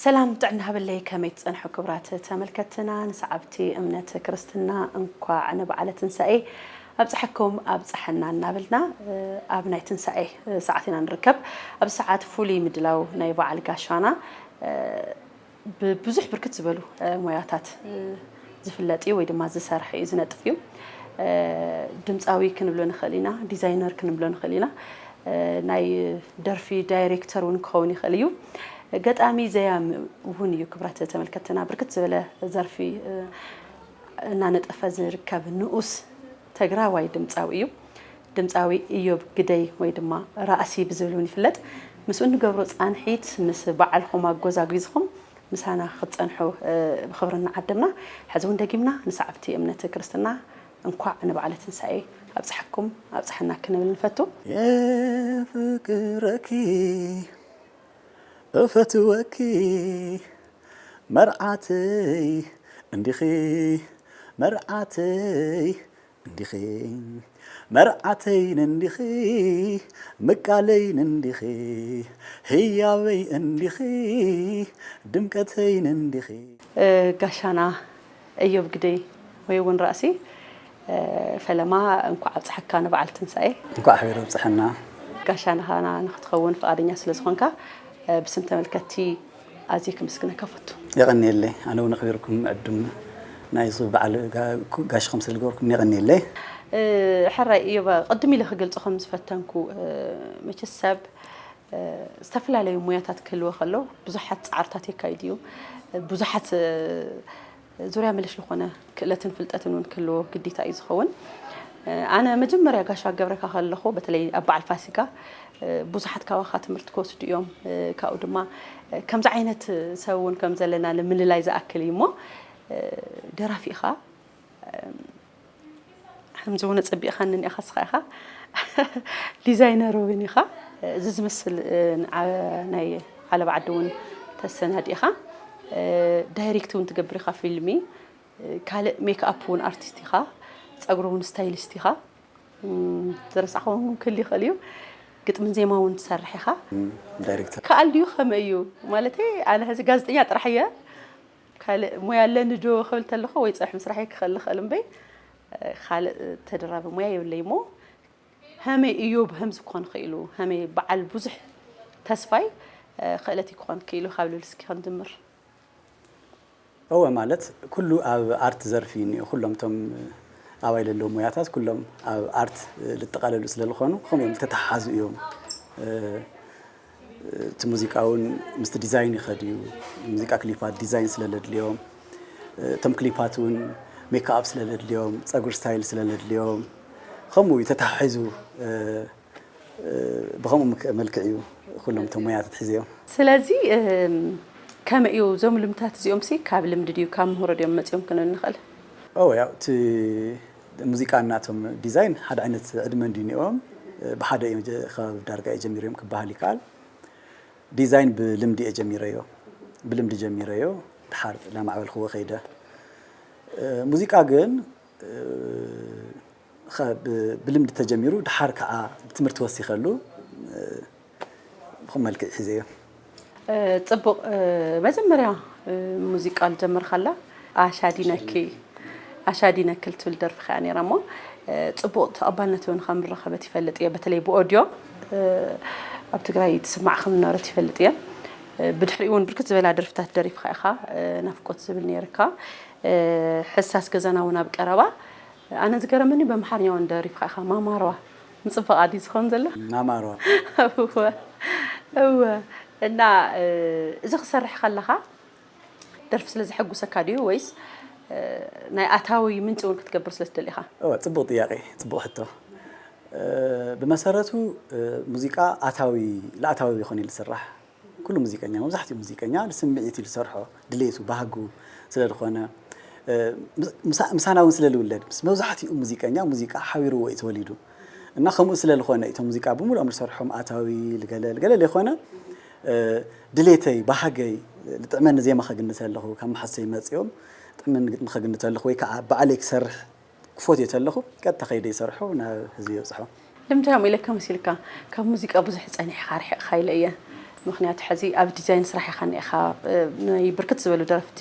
ሰላም ጥዕና ሃበለይ፣ ከመይ ትጸንሑ ክቡራት ተመልከትና? ንሰዓብቲ እምነት ክርስትና እንኳዕ ንበዓለ ትንሳኤ ኣብጽሐኩም ኣብጽሐና እናበልና፣ እ፣ ኣብ ናይ ትንሳኤ፣ እ፣ ሰዓት ኢና ንርከብ። ኣብ ሰዓት ፍሉይ ምድላው ናይ በዓል ጋሻና፣ እ፣ ብብዙሕ ብርክት ዝበሉ፣ እ፣ ሞያታት፣ እ፣ ዝፍለጥ እዩ ወይ ድማ ዝሰርሕ እዩ፣ ዝነጥፍ እዩ። እ፣ ድምፃዊ ክንብሎ ንኽእል ኢና፣ ዲዛይነር ክንብሎ ንኽእል ኢና። እ፣ ናይ ደርፊ ዳይሬክተር እውን ክኸውን ይኽእል እዩ። ገጣሚ ዘያሚ እውን እዩ። ክቡራት ተመልከትና፣ ብርክት ዝበለ ዘርፊ፣ እ፣ እናነጠፈ ዝርከብ ንኡስ ተግራዋይ ድምፃዊ እዩ። ድምፃዊ እዮብ ግደይ ወይ ድማ ራእሲ ብዝብል እውን ይፍለጥ። ምስኡ እንገብሮ ፃንሒት ምስ በዓልኹም ኣጎዛጒዝኹም ምሳና ክትፀንሑ፣ እ፣ ብኽብሪ እናዓደምና፣ ሕዚ እውን ደጊምና ንሰዓብቲ እምነት ክርስትና እንኳዕ ንበዓለ ትንሳኤ ኣብፅሐኩም ኣብፅሐና ክንብል ንፈቱ። የፍቅረኪ እፈትወኪ መርዓተይ እንዲኺ፣ መርዓተይ እንዲኺ፣ መርዓተይን እንዲኺ፣ ምቃለይን እንዲኺ፣ ህያበይ እንዲኺ፣ ድምቀተይን እንዲኺ። እ፣ ጋሻና እዮብ ግደይ ወይ እውን ራእሲ፣ እ፣ ፈለማ እንኳዕ ኣብፀሐካ ንበዓል ትንሳኤ። እንኳዕ ኣሕቢሩ ኣብፀሐና። ጋሻና ንኽትኸውን ፍቓደኛ ስለ ዝኾንካ፣ እ፣ ብስም ተመልከትቲ ኣዝየ ክምስግነካ ፈቱ። የቐንየለይ። ኣነ እውን ኣኽቢርኩም ዕዱም ናይዚ በዓል ጋ-፣ ኩ-፣ ጋሽኹም ስለ ዝገበርኩም የቐንየለይ። እ፣ ሕራይ እዮብ፣ ቅድም ኢለ ክገልጾ ከም ዝፈተንኩ፣ እ፣ መቸስ ሰብ፣ እ፣ ዝተፈላለዩ ሞያታት ክህልዎ ከሎ ብዙሓት ጻዕርታት የካይድ እዩ። ብዙሓት፣ እ፣ ዙርያ መለሽ ዝኾነ ክእለትን ፍልጠትን እውን ክህልዎ ግዴታ እዩ ዝኸውን። እ፣ ኣነ መጀመርያ ጋሻ ገብረካ ከለኹ፣ በተለይ ኣብ በዓል ፋሲካ፣ እ፣ ብዙሓት ካባኻ ትምህርቲ ክወስዱ እዮም። እ፣ ካብኡ ድማ፣ እ፣ ከምዚ ዓይነት ሰብ እውን ከም ዘለና ንምልላይ ዝኣክል እዩ እሞ፣ እ፣ ደራፊ ኢኻ። እ፣ ከምዚ እውን ኣጸቢቕካኒ እኒኣኻ፣ ንስኻ ኢኻ ዲዛይነር እውን ኢኻ። እዚ ዝመስል፣ እ፣ ንዓ-፣ ናይ ዓለባ ዓዲ እውን ተሰናዲእኻ፣ እ፣ ዳይሬክት እውን ትገብር ኢኻ ፊልሚ፣ እ፣ ካልእ ሜክኣፕ እውን ኣርቲስት ኢኻ፣ ጸጉሪ እውን ስታይሊስት ኢኻ። እም፣ ዝረሳዕኩዎ እውን ክህሉ ይኽእል እዩ። ግጥምን ዜማ እውን ትሰርሕ ኢኻ። እም፣ ዳይሬክተር። ከኣል ድዩ ከመይ እዩ? ማለተይ ኣነ ሕዚ ጋዜጠኛ ጥራሕ እየ። ካልእ ሞያ ኣለኒ ዶ ክብል ተለኹ ወይ ጸብሒ ምስራሕ ክኽእል እኽእል እምበይ፣ እ፣ ካልእ ተደራቢ ሞያ የብለይ እሞ፣ ሀመይ እዮብ ሀምዚ ክኾን ክኢሉ፣ ሀመይ በዓል ብዙሕ ተስፋይ፣ እ፣ ክእለትይ ክኾን ክኢሉ ካብ ልብል እስኪ ክንጅምር። እወ፣ ማለት ኩሉ ኣብ ኣርት ዘርፊ እኒኦ፣ ኩሎም እቶም ኣባይ ለለዉ ሞያታት ኩሎም ኣብ ኣርት ልጠቓለሉ ስለ ዝኾኑ ከምኡ እዮም፣ ዝተተሓሓዙ እዮም። እ፣ እቲ ሙዚቃ እውን ምስቲ ዲዛይን ይኸድ እዩ። ሙዚቃ ክሊፓት ዲዛይን ስለ ለድልዮም፣ እቶም ክሊፓት እውን ሜክኣፕ ስለ ለድልዮም፣ ፀጉሪ ስታይል ስለ ለድልዮም፣ ከምኡ እዩ ተተሓሒዙ፣ እ፣ እ፣ ብኸምኡ ምክ-፣ መልክዕ እዩ ኩሎም እቶም ሞያታት ሒዘዮም። ስለዚ፣ እም፣ ከመይ እዩ እዞም ልምድታት እዚኦም ሲ ካብ ልምዲ ድዩ ካብ ምህሮ ድዮም መፂኦም ክንብል ንኽእል? ኦ፣ ያው እቲ ሙዚቃ እናቶም ዲዛይን ሓደ ዓይነት ዕድመ እንድዩ እኒኦም፣ እ፣ ብሓደ እዮም ጀ-፣ ከባቢ ዳርጋ እዩ ጀሚሮም ክበሃል ይከኣል። ዲዛይን ብልምዲ እየ ጀሚረዮ፣ ብልምዲ ጀሚረዮ፣ ድሓር እናማዕበልክዎ ከይደ። እ፣ ሙዚቃ ግን፣ እ፣ ኸ-፣ ብ-፣ ብልምዲ ተጀሚሩ፣ ድሓር ከዓ ብትምህርቲ ወሲኸሉ፣ እ፣ ብኹም መልክዕ ሒዘዮ። እ፣ ጽቡቕ። እ፣ መጀመርያ፣ እ፣ ሙዚቃ ዝጀመርካላ ኣሻዲነኪ፣ ኣሻዲነኪ እትብል ደርፊ ከኣ ነይራ እሞ፣ እ፣ ጽቡቕ ተቐባልነት እውን ከም ዝረኸበት ይፈልጥ እየ። በተለይ ብኦድዮ፣ እ፣ ኣብ ትግራይ ትስማዕ ከም ዝነበረት ይፈልጥ እየ። እ፣ ብድሕሪኡ እውን ብርክት ዝበላ ደርፍታት ደሪፍካ ኢኻ። እ፣ ናፍቆት ዝብል ነይርካ። እ፣ ሕሳስ ገዛና እውን ኣብ ቀረባ። ኣነ ዝገረመኒ በምሓርኛ እውን ደሪፍካ ኢኻ፣ ማማርዋ። ምጽባቕ ኣዲ ዝኸውን ዘሎ? ማማርዋ። እወ፣ እወ። እና፣ እ፣ እዚ ክሰርሕ ከለኻ ደርፊ ስለ ዘሐጉሰካ ድዩ ወይስ፣ እ፣ ናይ ኣታዊ ምንጪ እውን ክትገብር ስለ ትደሊ ኢኻ? እወ፣ ጽቡቕ ጥያቄ፣ ጽቡቕ ሕቶ። እ፣ ብመሰረቱ፣ እ፣ ሙዚቃ ኣታዊ፣ ለኣታዊ ይኾን እዩ ዝስራሕ። ኩሉ ሙዚቀኛ፣ መብዛሕትኡ ሙዚቀኛ ንስምዒት እዩ ዝሰርሖ፣ ድሌቱ፣ ባህጉ ስለ ዝኾነ፣ እ፣ ምስ-፣ ምሳ-፣ ምሳና እውን ስለ ዝውለድ፣ ምስ መብዛሕትኡ ሙዚቀኛ ሙዚቃ ሓቢርዎ እዩ ተወሊዱ። እና ከምኡ ስለ ዝኾነ፣ እቶም ሙዚቃ ብምሉኦም ዝሰርሖም ኣታዊ፣ ልገለ፣ ልገለ ዘይኮነ፣ እ፣ ድሌተይ፣ ባህገይ፣ ልጥዕመኒ ዜማ ከግኒ ተለኹ፣ ካብ መሓሰይ መጺኦም፣ ጥዕመኒ ግጥሚ ከግኒ ተለኹ፣ ወይ ከዓ ባዕለይ ክሰርሕ ክፎትዮ ተለኹ፣ ቀጥታ ከይደ ይሰርሖ፣ ናብ ህዝቢ የብፅሖ። ንምንታይ ከምኡ ኢለካ መሲልካ? ካብ ሙዚቃ ብዙሕ ጸኒሕካ ርሒቕካ ኢለ እየ። ምኽንያቱ ሕዚ ኣብ ዲዛይን ስራሕ ኢኻ እኒኢኻ። ናይ ብርክት ዝበሉ ደረፍቲ፣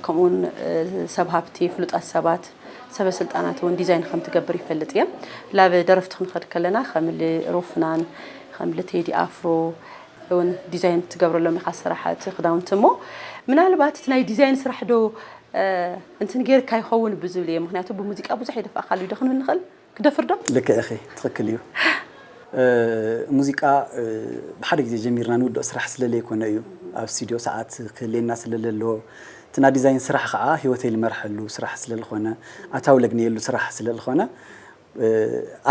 ከምኡውን ሰብ ሃብቲ፣ ፍሉጣት ሰባት፣ ሰበ ስልጣናት እውን ዲዛይን ከም ትገብር ይፈልጥ እየ። ላብ ደረፍቲ ክንኸድ ከለና ከም ሮፍናን ከም ቴዲ ኣፍሮ እውን ዲዛይን ትገብረሎም ኢኻ ስራሓት ክዳውንቲ። እሞ ምናልባት እቲ ናይ ዲዛይን ስራሕ ዶ እንትን ጌርካ ይኸውን ብዝብል እየ። ምኽንያቱ ብሙዚቃ ብዙሕ የደፍኣካሉ ዶ ክንብል ንኽእል? ክደፍር ዶ? ልክዕ ኢኺ፣ ትኽክል እዩ። ሙዚቃ ብሓደ ግዜ ጀሚርና ንውድኦ ስራሕ ስለለይኮነ እዩ። ኣብ ስቱድዮ ሰዓት ክህልየና ስለለሎ፣ እቲ ናይ ዲዛይን ስራሕ ከዓ ህይወተይ ልመርሐሉ ስራሕ ስለልኾነ፣ ኣታዊ ለግንየሉ ስራሕ ስለልኾነ፣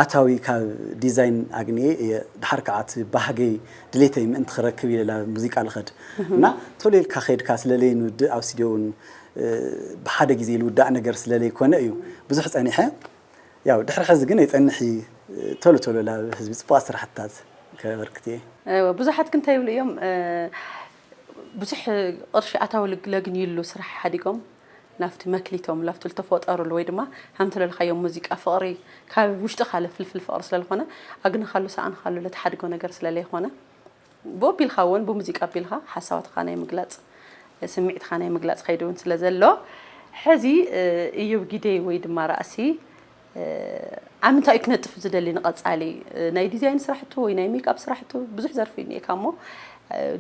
ኣታዊ ካብ ዲዛይን ኣግንየ እየ። ድሓር ከዓ እቲ ባህገይ ድሌተይ ምእንቲ ክረክብ ኢለ ናብ ሙዚቃ ልኸድ። እና ቶሎ ኢልካ ከይድካ ስለለይ ንውድእ ኣብ ስቱድዮ እውን ብሓደ ግዜ ልውዳእ ነገር ስለለይኮነ እዩ ብዙሕ ፀኒሐ። ያው ድሕሪ ሕዚ ግን ኣይጸንሕ እዩ። ቶሎ ቶሎ ናብ ህዝቢ ጽቡቓት ስራሕትታት ከበርክት እየ። እወ፣ ብዙሓት ግን እንታይ ይብሉ እዮም፣ እ፣ ብዙሕ ቅርሺ ኣታዊ ልግ-፣ ለግንዩሉ ስራሕ ሓዲጎም ናብቲ መክሊቶም፣ ናብቲ ልተፈጠሩሉ ወይ ድማ ከምቲ ለልካዮም ሙዚቃ ፍቕሪ ካብ ውሽጥኻ ለፍልፍል ፍቕሪ ስለልኾነ ኣግንኻሉ ሰኣንኻሉ ለተሓድጎ ነገር ስለለይኾነ ብኡ ኣቢልካ እውን ብሙዚቃ ኣቢልካ ሓሳባትካ ናይ ምግላፅ ስምዒትካ ናይ ምግላፅ ከይዲ እውን ስለ ዘሎ ሕዚ እዮብ ጊደይ ወይ ድማ ራእሲ ኣብ ምንታይ እዩ ክነጥፍ ዝደሊ ንቐፃሊ ናይ ዲዛይን ስራሕቱ ወይ ናይ ሜክኣፕ ስራሕቱ ብዙሕ ዘርፊ እኒኤካ እሞ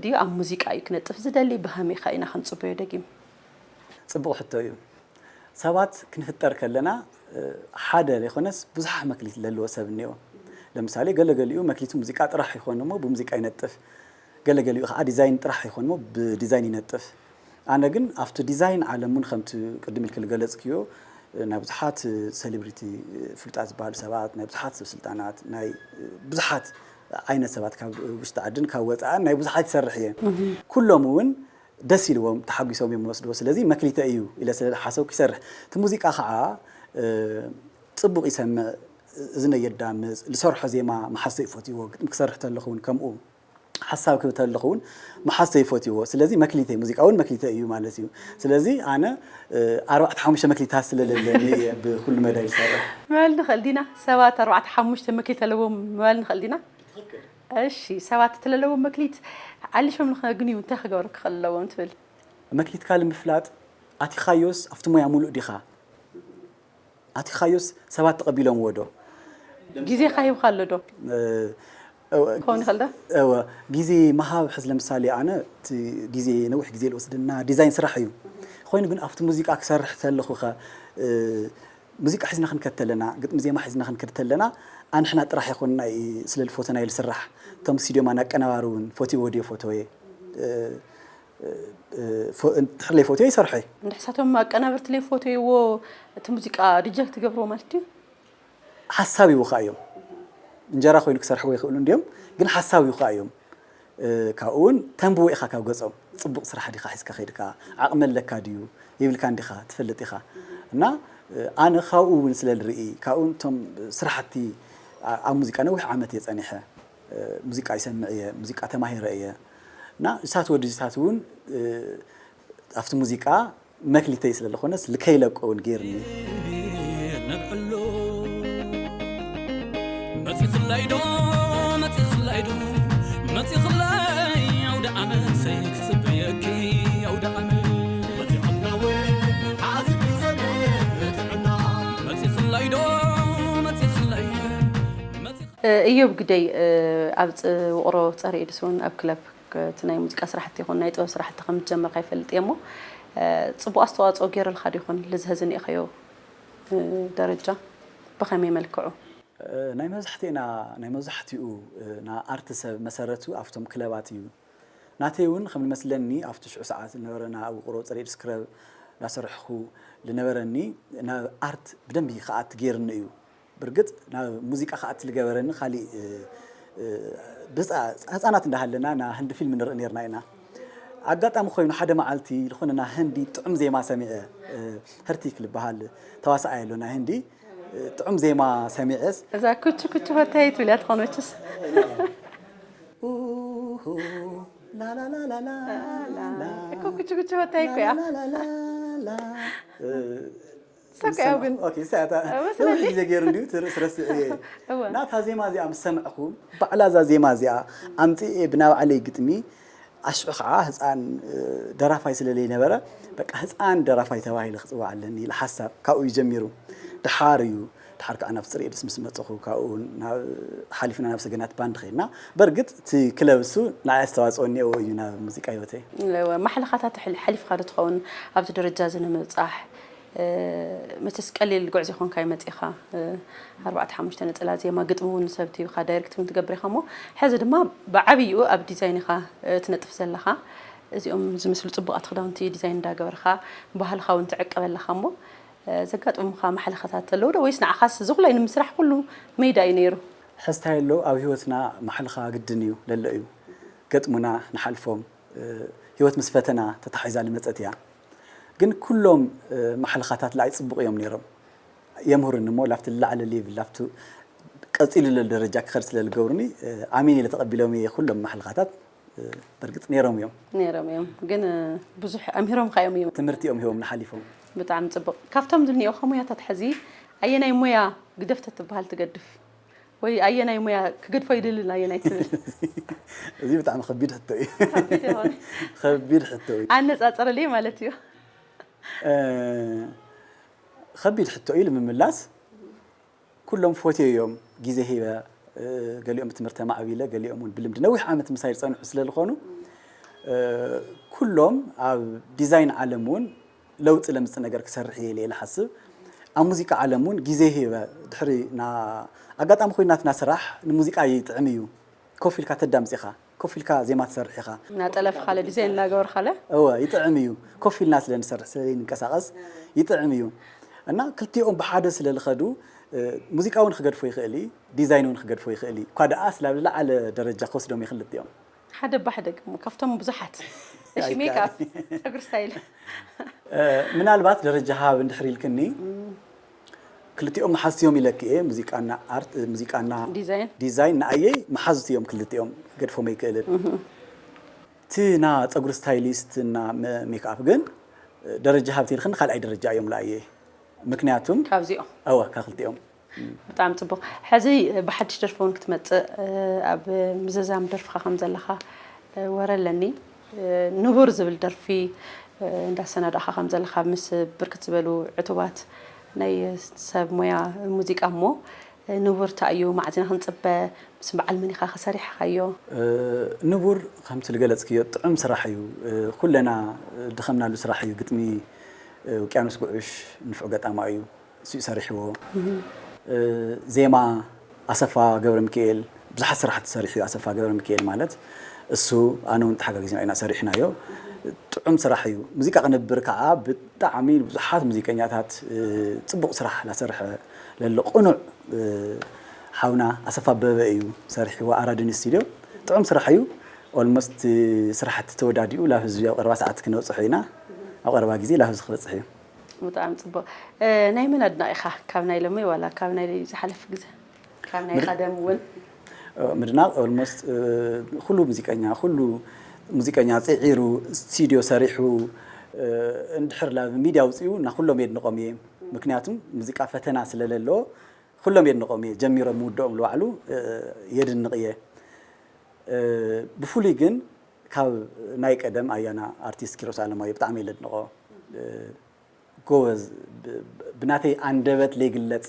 ድዩ ኣብ ሙዚቃ እዩ ክነጥፍ ዝደሊ ብኸመይ ከ ኢና ክንፅበዮ ደጊም ፅቡቕ ሕቶ እዩ። ሰባት ክንፍጠር ከለና ሓደ ዘይኮነስ ብዙሓት መክሊት ለለዎ ሰብ እኒኦ። ለምሳሌ ገለገሊኡ መክሊቱ ሙዚቃ ጥራሕ ይኾን እሞ ብሙዚቃ ይነጥፍ፣ ገለገሊኡ ከዓ ዲዛይን ጥራሕ ይኾን እሞ ብዲዛይን ይነጥፍ። ኣነ ግን ኣብቲ ዲዛይን ዓለም እውን ከምቲ ቅድም ኢልክ ዝገለፅክዮ ናይ ብዙሓት ሴሌብሪቲ ፍሉጣት ዝበሃሉ ሰባት ናይ ብዙሓት ሰብ ስልጣናት ናይ ብዙሓት ዓይነት ሰባት ካብ ውሽጢ ዓድን ካብ ወፃእን ናይ ብዙሓት ይሰርሕ እየ። ኩሎም እውን ደስ ኢልዎም ተሓጒሶም እዮም ዝወስድዎ። ስለዚ መክሊተ እዩ ኢለ ስለ ዝሓሰብኩ ይሰርሕ። እቲ ሙዚቃ ከዓ ፅቡቕ ይሰምዕ፣ እዝነይ የዳምፅ፣ ዝሰርሖ ዜማ መሓዝተይ ይፈትይዎ፣ ግጥሚ ክሰርሕ ተለኹ እውን ከምኡ፣ ሓሳብ ክህብ ተለኹ እውን መሓዝተይ ይፈትይዎ። ስለዚ መክሊተይ፣ ሙዚቃ እውን መክሊተይ እዩ ማለት እዩ። ስለዚ ኣነ ኣርባዕተ ሓሙሽተ መክሊታት ስለ ዘለኒ እየ ብኩሉ መዳይ ዝሰርሕ። ምባል ንኽእል ዲና? ሰባት ኣርባዕተ ሓሙሽተ መክሊት ኣለዎም ምባል ንኽእል ዲና? እሺ ሰባት እቲ ለለዎም መክሊት ኣሊሾም ንኸግንዩ እንታይ ክገብሩ ክኽእል ኣለዎም ትብል? መክሊትካ ንምፍላጥ ኣቲኻዮስ ኣብቲ ሞያ ሙሉእ ዲኻ? ኣቲኻዮስ ሰባት ተቐቢሎምዎ ዶ? ግዜኻ ሂብካ ኣሎ ዶ? ክኸውን ይኽእል ዶ? እወ ግዜ ምሃብ ሕዚ ለምሳሌ ኣነ እቲ ግዜ ነዊሕ ግዜ ልወስደና ዲዛይን ስራሕ እዩ። ኮይኑ ግን ኣብቲ ሙዚቃ ክሰርሕ ተለኹ ከ ሙዚቃ ሒዝና ክንከድ ተለና፣ ግጥሚ ዜማ ሒዝና ክንከድ ተለና ኣንሕና ጥራሕ ኣይኮንና ስለ ልፎተና እዩ ዝስራሕ። እቶም ስቱድዮ ማን ኣቀናባሪ እውን ፎትይዎ ድዮ ፎተወ ድሕሪ ለይፎትዮ ይሰርሖ እዩ። እንድሕሳቶም ኣቀናበርቲ ለይፎተይዎ እቲ ሙዚቃ ሪጀክት ይገብርዎ ማለት ድዩ? ሓሳብ ይውኻ እዮም። እንጀራ ኮይኑ ክሰርሕዎ ይኽእሉ እንድዮም፣ ግን ሓሳብ ይውኻ እዮም። ካብኡ እውን ተንብቦ ኢኻ ካብ ገጾም፣ ጽቡቕ ስራሕ ዲኻ ሒዝካ ከይድካ፣ ዓቕሚ ኣለካ ድዩ ይብልካ እንዲኻ፣ ትፈልጥ ኢኻ። እና ኣነ ካብኡ እውን ስለ ልርኢ፣ ካብኡ እቶም ስራሕቲ ኣብ ሙዚቃ ነዊሕ ዓመት እየ ጸኒሐ። ሙዚቃ ይሰምዕ እየ፣ ሙዚቃ ተማሂረ እየ። እና እሳት ወዲ እሳት እውን ኣብቲ ሙዚቃ መክሊተይ ስለ ዝኾነስ ልከይለቆ እውን ገይርኒ። ነብዕሎ መጺኽለይ ዶ መጺኽለይ ዶ መጺኽለይ ኣውደ ዓመት ክጽበየኪ ኣውደ ዓመት መጺኽለይ ዶ መጺኽለይ እዮብ ግደይ ኣብ ውቕሮ ጸረ ኤድስ እውን ኣብ ክለብ እቲ ናይ ሙዚቃ ስራሕቲ ይኹን ናይ ጥበብ ስራሕቲ ከም ዝጀመርካ ይፈልጥ እየ እሞ ፅቡቅ ኣስተዋፅኦ ገይሩልካ ዶ ይኾን ልዝሀ ዝኒኤኸዮ ደረጃ ብኸመይ መልክዑ? ናይ መብዛሕትኤና ናይ መብዛሕትኡ ና ኣርት ሰብ መሰረቱ ኣብቶም ክለባት እዩ። ናተይ እውን ከም ዝመስለኒ ኣብቲ ሽዑ ሰዓት ዝነበረና ኣብ ውቅሮ ፀሬድ ስክረብ እናሰርሕኹ ዝነበረኒ ናብ ኣርት ብደንቢ ክኣት ገይርኒ እዩ። ብርግጽ ናብ ሙዚቃ ክኣቲ ዝገበረኒ ካሊእ ብጻ ህጻናት እንዳሃለና ና ህንዲ ፊልም ንርኢ ነርና ኢና። ኣጋጣሚ ኮይኑ ሓደ መዓልቲ ዝኾነ ና ህንዲ ጥዑም ዜማ ሰሚዐ፣ ህርቲክ ዝበሃል ተዋሳኣይ ኣሎ ናይ ህንዲ፣ ጥዑም ዜማ ሰሚዐስ እዛ ኩቹ ኩቹ ፈታይት ትብል እያ ትኾን መችስ። ላላላላላ እኮ ኩቹ ኩቹ ፈታይ እኮ እያ። ሳካ ያው ግን ኦኬ፣ ሳታ መስለኒ። ነዊሕ ግዜ ገይሩ እንዲሁ ትር- ትረስዕ እየ። እወ። ናታ ዜማ እዚኣ ምስ ሰማዕኹ ባዕላ እዛ ዜማ እዚኣ ኣምፅእ እየ ብናይ ባዕለይ ግጥሚ። ኣሽዑ ከዓ ህፃን እ፣ ደራፋይ ስለ ዘይነበረ በቃ ህፃን ደራፋይ ተባሂለ ክፅዋዕ ኣለኒ ኢለ ሓሳብ ካብኡ እዩ ጀሚሩ። ድሓር እዩ ድሓር ከዓ ናብ ጽሬድስ ምስ መፀኹ ካብኡ ናብ ሓሊፍና ናብ ሰገናት ባንድ ኸድና። በርግጥ እቲ ክለብ እሱ ንዓይ ኣስተዋፅኦ እኒአዎ እዩ ናብ ሙዚቃ ህይወተይ። ማሕለኻታት ሕል- ሓሊፍካ ዶ ትኸውን ኣብዚ ደረጃ እዚ ንምብፃሕ መቸስ ቀሊል ጉዕዞ ይኮንካ ይመፂኻ ኣርባዕተ ሓሙሽተ ነፀላ ዜማ ግጥሚ እውን ሰብቲ ኢኻ ዳይሬክት እውን ትገብር ኢኻ እሞ ሕዚ ድማ ብዓብይኡ ኣብ ዲዛይን ኢኻ ትነጥፍ ዘለኻ። እዚኦም ዝምስሉ ፅቡቓት ክዳውንቲ ዲዛይን እንዳገበርካ ባህልካ እውን ትዕቀብ ኣለኻ እሞ ዘጋጥሙኻ ማሕለኸታት ኣለዉ ዶ ወይስ ንዓኻስ እዚ ኩላይ ንምስራሕ ኩሉ ሜዳ እዩ ነይሩ? ሕዝታይ ኣሎ ኣብ ህይወትና ማሕልኻ ግድን እዩ ለሎ እዩ። ገጥሙና ንሓልፎም። ህይወት ምስ ፈተና ተታሒዛ ልመፀት እያ። ግን ኩሎም ማሕልኻታት ለኣይ ፅቡቕ እዮም ነይሮም። የምህሩኒ እሞ ላብቲ ላዕለ ሌቭል ላብቲ ቀፂሉ ለሎ ደረጃ ክኸድ ስለ ልገብሩኒ ኣሜን ኢለ ተቐቢሎም እየ ኩሎም ማሕልኻታት። በርግጥ ነይሮም እዮም። ነይሮም እዮም ግን ብዙሕ ኣምሂሮምካ እዮም እዮም ትምህርቲ እዮም ሂቦም ንሓሊፎም። ብጣዕሚ ፅቡቕ። ካብቶም ዝኒኦኻ ሙያታት ሕዚ ኣየናይ ሙያ ግደፍ ተትበሃል ትገድፍ? ወይ ኣየናይ ሙያ ክገድፎ ይደልን ኣየናይ ትብል? እዚ ብጣዕሚ ከቢድ ሕቶ እዩ። ከቢድ ይኾን? ከቢድ ሕቶ እዩ። ኣነፃፅርልይ ማለት እዩ። ከቢድ ሕቶ እዩ ንምምላስ። ኩሎም ፎትዮ እዮም ግዜ ሂበ። ገሊኦም ብትምህርቲ ማዕቢለ ገሊኦም እውን ብልምዲ ነዊሕ ዓመት ምሳይ ዝፀንሑ ስለ ዝኾኑ ኩሎም ኣብ ዲዛይን ዓለም እውን ለውጢ ለምፅእ ነገር ክሰርሕ እየ ኢለ እየ ዝሓስብ። ኣብ ሙዚቃ ዓለም እውን ግዜ ሂበ ድሕሪ ና ኣጋጣሚ ኮይኑ ናትና ስራሕ ንሙዚቃ ይጥዕም እዩ። ኮፍ ኢልካ ተዳምፅ ኢኻ፣ ኮፍ ኢልካ ዜማ ትሰርሕ ኢኻ። እናጠለፍካለ ዲዛይን እናገበርካለ እወ ይጥዕም እዩ። ኮፍ ኢልና ስለ ንሰርሕ ስለ ንንቀሳቐስ ይጥዕም እዩ። እና ክልቲኦም ብሓደ ስለ ዝኸዱ ሙዚቃ እውን ክገድፎ ይኽእል እዩ፣ ዲዛይን እውን ክገድፎ ይኽእል እዩ። እኳ ደኣ ስላብ ዝለዓለ ደረጃ ክወስዶም እየ ክልቲኦም። ሓደ ባሕደግ እሞ ካብቶም ብዙሓት እሺ ሜክኣፕ ፀጉሪ ስታይል ምናልባት ደረጃ ሃብ እንድሕር ኢልክኒ ክልቲኦም መሓዝትዮም ኢለኪ እየ ሙዚቃና ኣርት ሙዚቃና ዲዛይን ዲዛይን ንኣየይ መሓዝትዮም ክልቲኦም ገድፎም ኣይክእልን እቲ ና ፀጉሪ ስታይሊስት እና ሜክኣፕ ግን ደረጃ ሃብ ተልክኒ ካልኣይ ደረጃ እዮም ለኣየ ምክንያቱም ካብዚኦም እወ ካብ ክልቲኦም ብጣዕሚ ፅቡቕ። ሕዚ ብሓድሽ ደርፊ እውን ክትመፅእ ኣብ ምዝዛም ደርፍኻ ከም ዘለኻ ወረ ኣለኒ። ንቡር ዝብል ደርፊ እንዳሰናዳእኻ ከም ዘለኻ ምስ ብርክት ዝበሉ ዕቱባት ናይ ሰብ ሞያ ሙዚቃ እሞ ንቡር እንታይ እዩ መዓዝ ኢና ክንፅበ ምስ በዓል መን ኢኻ ከሰሪሕኻዮ? ንቡር ከምቲ ዝገለፅክዮ ጥዑም ስራሕ እዩ። ኩለና ድኸምናሉ ስራሕ እዩ። ግጥሚ ውቅያኖስ ጉዑሽ ንፉዕ ገጣማይ እዩ። እሱ እዩ ሰሪሕዎ። ዜማ ኣሰፋ ገብረሚካኤል ብዙሓት ስራሕቲ ሰሪሑ እዩ። ኣሰፋ ገብረሚካኤል ማለት እሱ ኣነ እውን ተሓጋጊዝና ኢና ሰሪሕናዮ። ጥዑም ስራሕ እዩ። ሙዚቃ ቅንብር ከዓ ብጣዕሚ ብዙሓት ሙዚቀኛታት ፅቡቕ ስራሕ ላሰርሐ ለሎ ቅኑዕ ሓውና ኣሰፋ ኣበበ እዩ ሰሪሕዎ ኣራድን ስቱድዮ። ጥዑም ስራሕ እዩ። ኦልሞስት ስራሕቲ ተወዳዲኡ ላብ ህዝቢ ኣብ ቀረባ ሰዓት ክነብፅሖ ኢና። ኣብ ቀረባ ግዜ ላብ ህዝቢ ክበፅሕ እዩ። ብጣዕሚ ፅቡቅ ናይ መን ኣድናቂ ኢካ ካብ ናይ ሎሚ ዋላ ካብ ናይ ዝሓለፍ ግዘ ካብ ናይ ቀደም እውን ምድናቅ ኦልሞስት ኩሉ ሙዚቀኛ ኩሉ ሙዚቀኛ ፅዒሩ ስቱድዮ ሰሪሑ እንድሕር ላብ ሚድያ ኣውፅኡ እና ኩሎም የድንቆም እየ ምክንያቱም ሙዚቃ ፈተና ስለለለዎ ኩሎም የድንቆም እየ ጀሚሮም ምውድኦም ልባዕሉ የድንቅ እየ ብፍሉይ ግን ካብ ናይ ቀደም ኣያና ኣርቲስት ኪሮስ ኣለማዮ ብጣዕሚ እየ ለድንቆ ጎበዝ ብናተይ ኣንደበት ለይግለፅ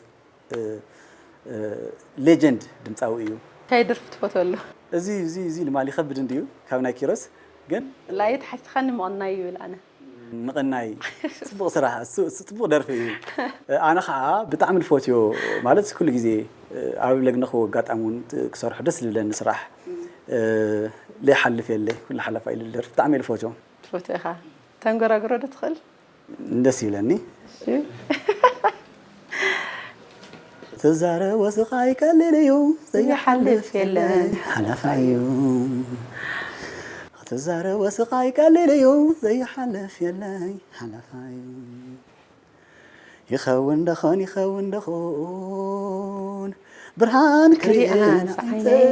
ሌጀንድ ድምፃዊ እዩ። እንታይ ደርፊ ትፈትወሉ? እዚ እዚ እዚ ንማል ይኸብድ እንድዩ ካብ ናይ ኪሮስ ግን ላየት ሓቲኻኒ ምቕናይ ይብል ኣነ። ምቕናይ ፅቡቕ ስራሕ እሱ እሱ ፅቡቕ ደርፊ እዩ። ኣነ ከዓ ብጣዕሚ ዝፈትዮ ማለት ኩሉ ግዜ ኣብ ለግነኽዎ ኣጋጣሚ እውን ክሰርሖ ደስ ዝብለኒ ስራሕ ለይሓልፍ የለ ኩሉ ሓለፋ ኢሉ ደርፊ ብጣዕሚ እየ ዝፈትዮ። ትፈትዮ ኢኻ ተንጎራጉሮ ዶ ትኽእል? ደስ ይብለኒ። ትዛረቦ ስቓይ ቀሊል እዩ ዘይሓልፍ የለን ሓላፋ እዩ። ትዛረቦ ስቓይ ቀሊል እዩ ዘይሓልፍ የለይ ሓላፋ እዩ። ይኸውን ደኾን ይኸውን ደኾን ብርሃን ክሪኣ ንዓይነይ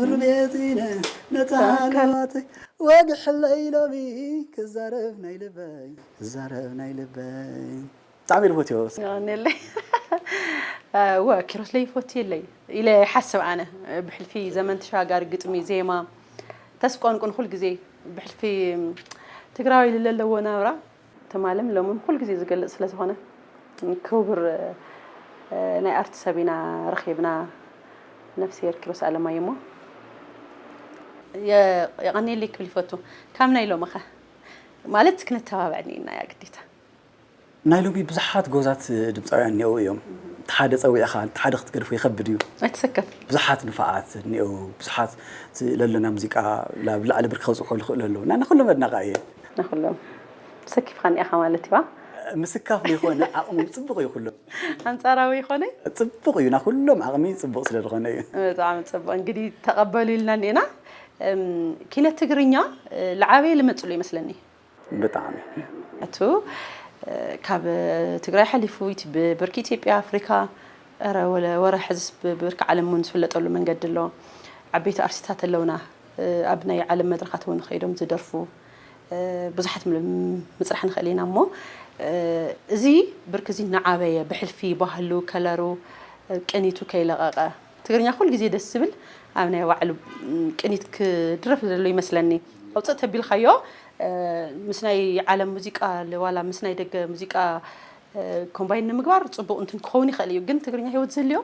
ርቤዚነ ነፃ ሃለዋተይ ወግሕለይ ሎሚ ክዛረብ ናይ ልበይ፣ ክዛረብ ናይ ልበይ። ብጣዕሚ ኢለ ፈትዮ። የቐንየለይ። እወ፣ ኪሮስ ለይፈቱ የለይ ኢለ ይሓስብ ኣነ። ብሕልፊ ዘመን ተሻጋሪ ግጥሚ፣ ዜማ፣ ተስቆንቁን ኩል ግዜ ብሕልፊ ትግራዊ ኢሉ ለለዎ ናብራ ትማልን ሎምን ኩል ግዜ ዝገልጽ ስለ ዝኾነ፣ ክቡር፣ እ፣ ናይ ኣርት ሰብ ኢና ረኺብና፣ ነፍስሄር ኪሮስ ኣለማየሁ እሞ፣ የ-፣ የቐንየለይ ክብል ይፈቱ። ካብ ናይ ሎምኸ? ማለት፣ ክነተባብዕ እኒኤና እያ ግዴታ። ናይ ሎሚ ብዙሓት ጎዛት ድምፃውያን እኒአው እዮም። እቲ ሓደ ፀዊዕኻ፣ እቲ ሓደ ክትገድፎ ይኸብድ እዩ። ኣይትሰከፍ። ብዙሓት ንፉዓት እኒአው፣ ብዙሓት እቲ ለሎና ሙዚቃ ላብ ላዕሊ ብርኪ ከብፅሑ ይኽእሉ ኣለዉ። እና ንኹሎም ኣድናቓ እየ። ንኹሎም። ሰኪፍካ እኒኣኻ ማለት እዩ፣ ዋ? ምስካፍ ዘይኮነ፣ ዓቕሞም ፅቡቕ እዩ ኩሎም። ኣንፃራዊ ይኾነ? ፅቡቕ እዩ፣ ና ኩሎም ዓቕሚ ፅቡቕ ስለ ዝኾነ እዩ። ብጣዕሚ ፅቡቕ። እንግዲህ ተቐበሉ ኢልና እኒኤና። እም፣ ኪነት ትግርኛ፣ እ፣ ልዓበየ ልመፅሉ ይመስለኒ። ብጣዕሚ። እቱ፣ እ፣ ካብ ትግራይ ሓሊፉ፣ እቲ ብብርኪ ኢትዮጵያ፣ ኣፍሪካ፣ ኧረ፣ ወለ-፣ ወረ ሕዝስ ብብርኪ ዓለም እውን ዝፍለጠሉ መንገዲ ኣሎ። ዓበይቲ ኣርቲስታት ኣለውና፣ እ፣ ኣብ ናይ ዓለም መድረኻት እውን ከይዶም ዝደርፉ፣ እ፣ ብዙሓት ም-፣ ምፅራሕ ንኽእል ኢና እሞ፣ እ፣ እዚ ብርኪ እዚ እናዓበየ ብሕልፊ ባህሉ፣ ከለሩ፣ እ፣ ቅኒቱ ከይለቐቐ፣ ትግርኛ ኩሉ ግዜ ደስ ዝብል ኣብ ናይ ባዕሉ፣ ም፣ ቅኒት ክድረፍ ዘሎ ይመስለኒ። ኣውፅእ ተቢልካዮ፣ እ፣ ምስ ናይ ዓለም ሙዚቃ ል-፣ ዋላ ምስ ናይ ደገ ሙዚቃ፣ እ፣ ኮምባይን ንምግባር ፅቡቕ እንትን ክኸውን ይኽእል እዩ። ግን ትግርኛ ህይወት ዝህልዮ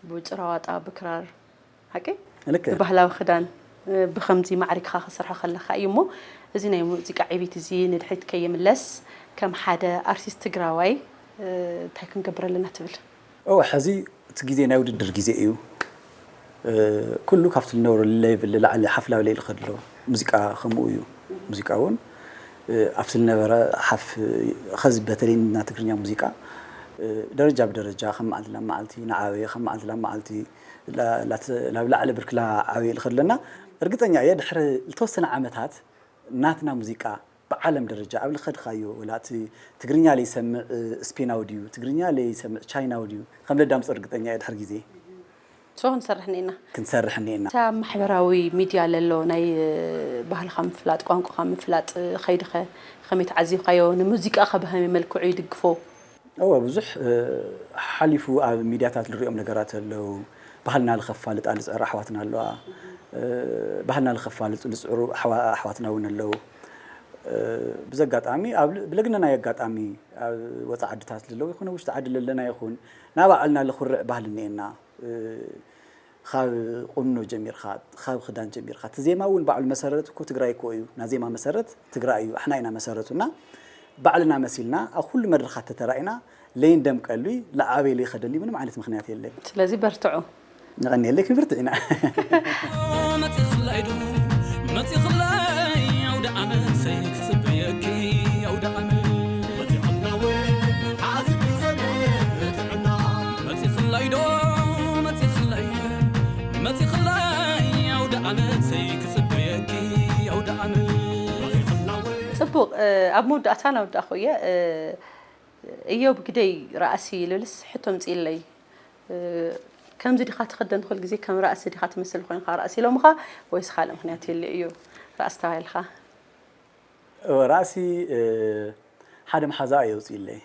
ብጭራዋጣ፣ ብክራር፣ ሓቂ? ልክዕ። ብባህላዊ ክዳን፣ እ፣ ብኸምዚ ማዕሪግካ ክሰርሖ ከለኻ እዩ እሞ፣ እዚ ናይ ሙዚቃ ዕቤት እዚ ንድሕሪት ከይምለስ ከም ሓደ ኣርቲስት ትግራዋይ፣ እ፣ እንታይ ክንገብር ኣለና ትብል? እወ፣ ሕዚ እቲ ግዜ ናይ ውድድር ግዜ እዩ። እ፣ ኩሉ ካብቲ ዝነበሮ ሌቭል ንላዕሊ ሓፍ ላበለ ይኸድ ኣሎ። ሙዚቃ ከምኡ እዩ። ሙዚቃ እውን፣ እ፣ ኣብቲ ዝነበረ ሓፍ፣ ኸዚ በተለይ ና ትግርኛ ሙዚቃ፣ እ፣ ደረጃ ብደረጃ፣ ካብ መዓልቲ ናብ መዓልቲ እናዓበየ፣ ካብ መዓልቲ ናብ መዓልቲ ላ-፣ ላተ-፣ ላብ ላዕሊ ብርኪ ላዓበየ ይኸድ ኣለና። እርግጠኛ እየ፣ ድሕሪ ዝተወሰነ ዓመታት ናትና ሙዚቃ ብዓለም ደረጃ ኣብ ልኸድካዮ፣ ወላ እቲ ትግርኛ ለይሰምዕ፣ እ፣ ስፔናዊ ድዩ፣ ትግርኛ ለይሰምዕ ቻይናዊ ድዩ፣ ከም ለዳምጾ እርግጠኛ እየ ድሕሪ ግዜ። ሶ ክንሰርሕ እኒኤና። ክንሰርሕ እኒኤና። እታ ማሕበራዊ ሚድያ ለሎ ናይ፣ እ፣ ባህልኻ ምፍላጥ፣ ቋንቋኻ ምፍላጥ፣ እ፣ ኸይድኸ ኸመይ ተዓዚብካዮ? ንሙዚቃኸ ብኸመይ መልክዑ ይድግፎ? እወ፣ ብዙሕ፣ እ፣ ሓሊፉ ኣብ ሚድያታት ዝሪኦም ነገራት ኣለዉ። ባህልና ልኸፋልጣ ልፅዕሩ ኣሕዋትና ኣለዋ። እ፣ ባህልና ልኸፋልጡ ልፅዕሩ ኣሕዋ-፣ ኣሕዋትና እውን ኣለዉ። እ፣ ብዘጋጣሚ ኣብ ል-፣ ብለግነናይ ኣጋጣሚ ኣብ ወፃኢ ዓድታት ዘለዉ ይኹን ውሽጢ ዓዲ ለለና ይኹን፣ ናባዕልና ልኹርዕ ባህሊ እኒኤና። እ፣ ካብ ቁኖ ጀሚርካ፣ ካብ ክዳን ጀሚርካ፣ እቲ ዜማ እውን ባዕሉ መሰረቱ እኮ ትግራይ እኮ እዩ። ና ዜማ መሰረት ትግራይ እዩ። ኣሕና ኢና መሰረቱ እና ባዕልና መሲልና ኣብ ኩሉ መድረኻት ተተራኢና ለይንደምቀሉ፣ ልዓበየሉ ይኸደሉ ምንም ዓይነት ምኽንያት የለን። ስለዚ በርትዑ። ንቐንየለይ ክንብርትዕ ኢና። መፂኽለይ ዶ፣ መፂኽለይ ኣውደ ዓመት ክፅበየኪ፣ ኣውደ ዓመት። መፂኽለይ ዶ፣ መፂኽለይ፣ መፂኽለይ ኣውደ ዓመት ክፅበየኪ፣ ኣውደ ዓመት። ፅቡቕ፣ እ፣ ኣብ መወዳእታ ናወዳእኹ እየ፣ እ፣ እዮብ ግደይ ራእሲ ልብልስ ሕቶ ምፅኢለይ። እ፣ ከምዚ ዲኻ ትኽደን? ኩሉ ግዜ ከም ራእሲ ዲኻ ትመስል ኮይንካ ራእሲ ኢሎምኻ ወይስ ካልእ ምኽንያት ይህሉ እዩ ራእሲ ተባሂልካ? እወ፣ ራእሲ፣ እ፣ ሓደ መሓዛ እዩ ኣውፅኢለይ።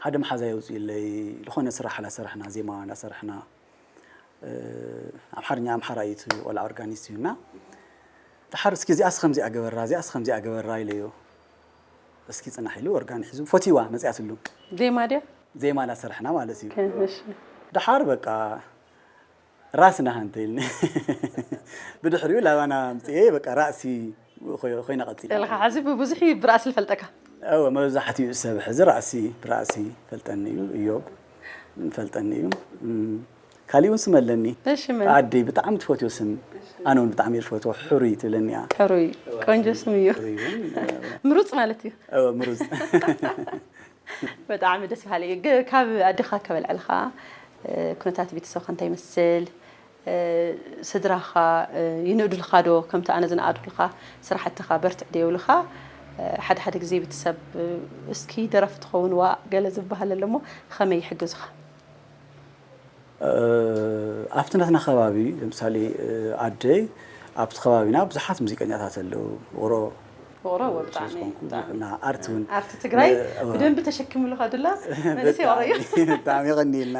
ሓደ መሓዛ የውፅኢለይ። ዝኾነ ስራሕ እናሰርሕና፣ ዜማ እናሰርሕና፣ እ፣ ኣምሓርኛ፣ ኣምሓራ እዩ እቲ ቆልዓ ኦርጋኒስት እዩ እና፣ ደሓር እስኪ እዚኣስ ከምዚኣ ገበራ፣ እዚኣስ ከምዚኣ ገበራ ኢለዮ። እስኪ ፅናሕ ኢሉ ኦርጋን ሒዙ ፈትይዋ መፅያትሉ። ዜማ ድያ? ዜማ እናሰርሕና ማለት እዩ። ከ-፣ እሺ። ደሓር በቃ ራእሲ ናሃ እንተ ኢልኒ። ብድሕሪኡ ላባና ኣምፅኤ በቃ ራእሲ ኮይ-፣ ኮይና ቀፂላ። ኢልካ ሕዚ ብብዙሕ እዩ ብራእሲ ዝፈልጠካ። እወ፣ መብዛሕትኡ ሰብ ሕዚ ራእሲ ብራእሲ ይፈልጠኒ እዩ፣ እዮብ ይፈልጠኒ እዩ። እም፣ ካሊእ እውን ስም ኣለኒ። እሺ፣ መን? ኣደይ ብጣዕሚ ትፈትዮ ስም፣ ኣነ እውን ብጣዕሚ እየ ዝፈትዎ፣ ሕሩይ ትብለኒ እያ። ሕሩይ፣ ቆንጆ ስም እዩ። ሕሩይ እውን፣ ምሩፅ ማለት እዩ። እወ፣ ምሩፅ። ብጣዕሚ ደስ በሃሊ እዩ። ግ-፣ ካብ ኣዴኻ ከበልዕልኻ፣ እ፣ ኩነታት ቤተሰብካ እንታይ ይመስል? እ፣ ስድራኻ፣ እ፣ ይንእዱልካ ዶ? ከምቲ ኣነ ዝነኣዱልካ ስራሕትኻ በርትዕ ዶ ይብሉኻ? እ፣ ሓደ ሓደ ግዜ ቤተሰብ፣ እ፣ እስኪ ደራፊ ትኸውን ዋእ ገለ ዝበሃል ኣሎ እሞ፣ ኸመይ ይሕግዙኻ? እ፣ ኣብቲ ናትና ከባቢ፣ ለምሳሌ፣ እ፣ ኣደይ ኣብቲ ከባቢና ብዙሓት ሙዚቀኛታት ኣለዉ። ውቕሮ ውቕሮ ብጣዕሚ ዝኾንኩም፣ ና ኣርት እውን ኣርት ትግራይ እ፣ ብደንብ ተሸኪምሉ ከድላ መንእሰይ ውቕሮ እዩ። ብጣዕሚ የቐንየልና።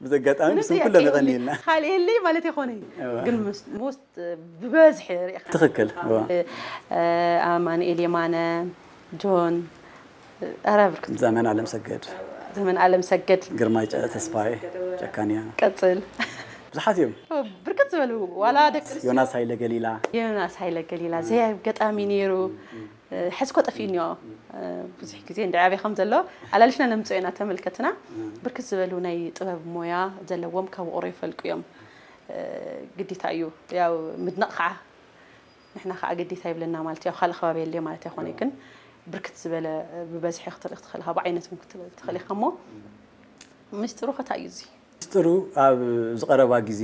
ብዘጋጣሚ ምንም ምስም ጥያቄ ኩሎም የብሉን። የቐንየልና። ካልእ የለይ ማለት ይኾነ እዋ። ግን ምስ- most ብበዝሒ ርኢኻ ትኽክል፣ እዋ። ኣማኑኤል የማነ፣ ጆን፣ ኧረ ብርክት ዘመን ኣለምሰገድ፣ ዘመን ኣለምሰገድ፣ ግርማይ ጨ- ተስፋዬ፣ ጨካንያ፣ ቀፅል ብዙሓት እዮም። ብርክት ዝበሉ ዋላ ደቂ ኣንስትዮ ዮናስ ሃይለ ገሊላ፣ ዮናስ ሃይለ ገሊላ ዘይ ኣጋጣሚ ነይሩ። ሕዝኮ ጠፊኡ እኒኦ ብዙሕ ግዜ እንደ ዓብይ ከም ዘሎ ኣላልሽና ነምፅኦ ኢና ተመልከትና። ብርክት ዝበሉ ናይ ጥበብ ሞያ ዘለዎም ካብ ውቕሮ ይፈልቁ እዮም። ግዲታ እዩ ያው ምድናቕ ከዓ ንሕና ከዓ ግዴታ ይብለና ማለት እዩ። ኣብ ካልእ ከባቢ የለ ማለት ኣይኮነ ግን ብርክት ዝበለ ብበዝሒ ክትርኢ ክትኽእል ኢኻ፣ ብዓይነት እውን ክትርኢ ትኽእል ኢኻ። እሞ ምስጢሩ ከ እንታይ እዩ እዚ? ምስጢሩ ኣብ ዝቐረባ ግዜ